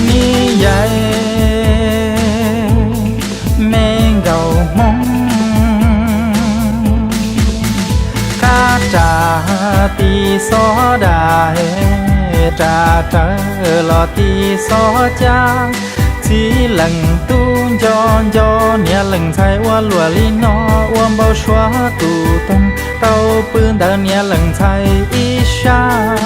Ni yai me nkauj Hmoob, qab ras ti xob dais, ras rawv los ti xob cab. Txiv leej tub nco nco niam leej ntxhais ua luaj li no, ua npau suav tus toog tau pw ntawm niam leej ntxhais ib sab,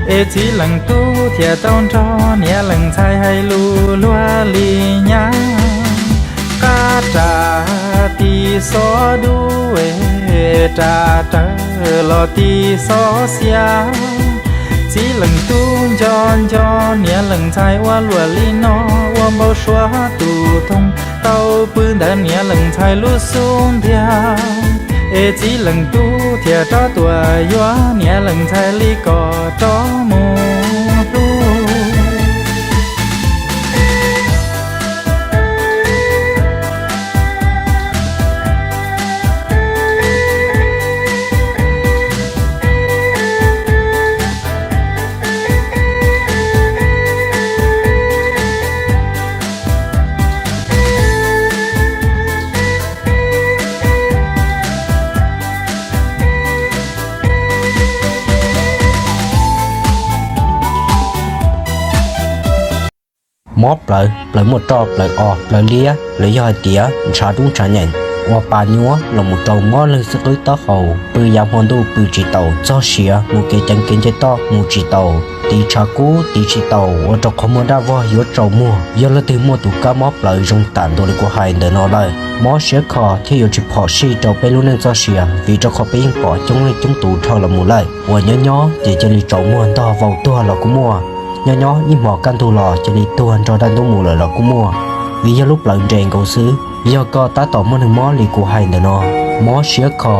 es txiv leej tub thiaj tau nrog niam leej ntxhais hais lus luag li nyab. Qab ras ti xob dub, ras rawv los ti xob xiab. Txiv leej tub nco nco niam leej ntxhais ua luaj li no, ua npau suav tus toog tau pw ntawm niam leej ntxhais lub xub ntiag, es txiv leej tub thiaj rov tuaj yuav niam leej ntxhais li kom rov mus hlub. Mob plawv, plawv muaj roj, plawv o, plawv liab, los yog hais tias ntshav dub ntshav nyeem, ua pa nyuab los mus rau mob leeg xwb qwb taub hau, pw yav hmo ntuj pw tsis taus, txog siav mus kev ceev kev nce toj mus tsis taus, tiv tshav kub tiv tsis taus, ua rau qhov muag daj vog yuav tsaus muag. Yog leej twg muaj tus kab mob plawv zoo tam ntua li kuv hais ntawm no lawm, mob siab kho thiab yuav tsis phom sij rau peb lub neej txoj sia, vim rau qhov peb yeej pom coob leej coob tus dhau los mus lawm uas nyob nyob ces cia li tsaus muag ntog vau tuag los kuj muaj, nyob nyob ib hmos kaj ntug los cia li tuag nrog daj ntub mus lawm los kuj muaj, vim yog lub plawv nres nkaus xwb. Yog koj tab tom muaj neeg mob li kuv hais ntawm no, mob siab kho,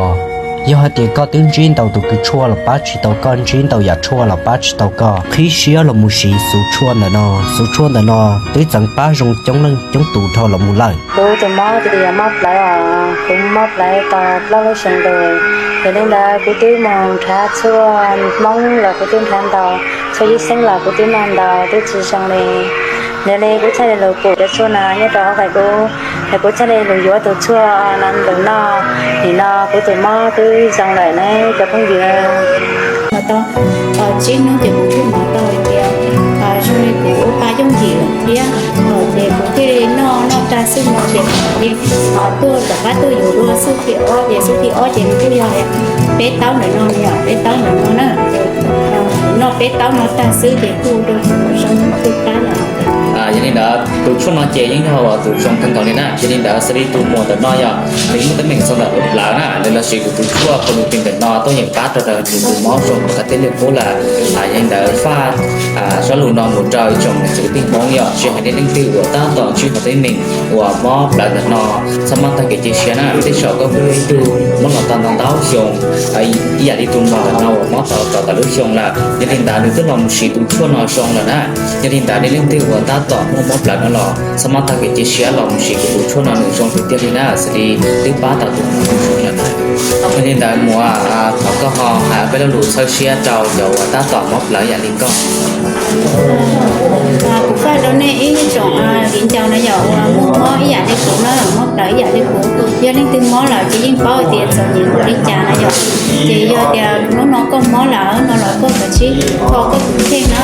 yog hais tias koj twb ntsib ntau tus kws tshuaj los pab tsis tau koj, ntsib ntau yam tshuaj los pab tsis tau koj, qhib siab los mus siv xuv tshuaj ntawm no. Xuv tshuaj ntawm no twb txeev pab zoo coob leej coob tus dhau los mus lawm. Kuv tus mob ces yog mob plawv os, kuv mob plawv tau plaub lub xyoo lawm. Yog li ntawd kuv twb mus nrhav tshuaj Hmoob los kuv twb nrhav ntau, tshuaj yib xeeb los kuv twb noj ntau twb tsis zoo li. Yog li kuv thiaj li los pum cov tshuaj no nyob rau hauv Facebook, es kuv thiaj li los yuav tus tshuaj no los noj. Nim no kuv tus mob twb zoo lawm ne cov phooj ywg. Tau tsib hnub ces kuv thiaj hnov tau hais tias zoo li kuv ua pa yooj yim lawm thiab. Ces kuv thiaj li noj noj tag xwb no ces tuaj rov qab tuaj yuav dua xub thib ob, ces xub thib ob ces nws kuj yog peb taub ntawm no, yog peb taub ntawm no na. Noj peb taub no tag xwb ces kuj zoo twg qab lawm. Yog li ntawd tus tshuaj no ces yeej yog tus zoo kawg nkaus li na. Yog li ntawd xws li tus muam ntawm no yog nws muaj teeb meem txog ntawm lub plawv na, nws los siv kuv tus tshuaj Colucin ntawm no tuaj yeej pab rau nws tus mob zoo rau qhov tiaj liaj kub lawm. Yog li ntawd faj zaj lus no mus rau ib tsoom niam txiv kwv tij Hmoob yom, tsis hais nej leej twg uas tab tom ntsib qhov teeb meem uas mob plawv ntawm no, txhob mob tag kev cia siab na. Tej zaum koj kuj yog ib tug mob los tau ntau ntau xyoo ib yam li tus muam ntawm no uas mob tau kaum tawm lub xyoo lawm. Yog li ntawd nws twb los mus siv tus tshuaj no zoo lawm na. Yog li ntawd nej leej twg uas tab tom muaj mob plawv no los txhob mob tag kev cia siab, los mus siv kuv tus tshuaj no nws zoo tiag tiag li na, xws li twb pab tau tus muam zoo lawm na. Yog li ntawd muam, thov koj ho hais peb lo lus txhawb siab rau cov uas tab tom mob plawv ib yam li koj. Kuv faj rau nej ib tsoom viv ncaus no yog uas muaj mob ib yam li kuv na, mob plawv ib yam li kuv. Yog leej twg mob lawm ces yeej paub tias txom nyem npaum li cas na yom. Ces yog tias hnub no koj mob lawm no los koj kav tsij kho koj tus kheej na,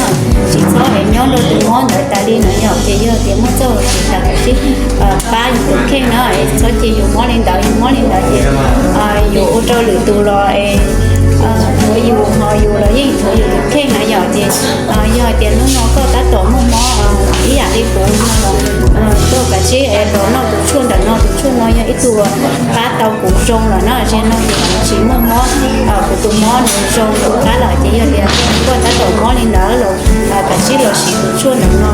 tsis txhob es nyob nrog tus mob ntawd tas li na yom. Ces yog tias muaj txoj hauj lwm tas kav tsij pab yus tus kheej na, es txhob cia yus mob li ntawd, yus mob li ntawd ces yus ua rau lwm tus los es thuam yus ho yus los yeej thuam yus tus kheej na yom. Ces yog tias hnub no koj tab tom muaj mob ib yam li kuv no los koj kav tsij es los noj tus tshuaj ntawm no, tus tshuaj no yog ib tug pab tau kuv zoo lawm na, ze no ces kuv tsis muaj mob, kuv tus mob nws zoo rau qab lawm. Ces yog tias koj tab tom mob li ntawd los kav tsij los siv tus tshuaj ntawm no.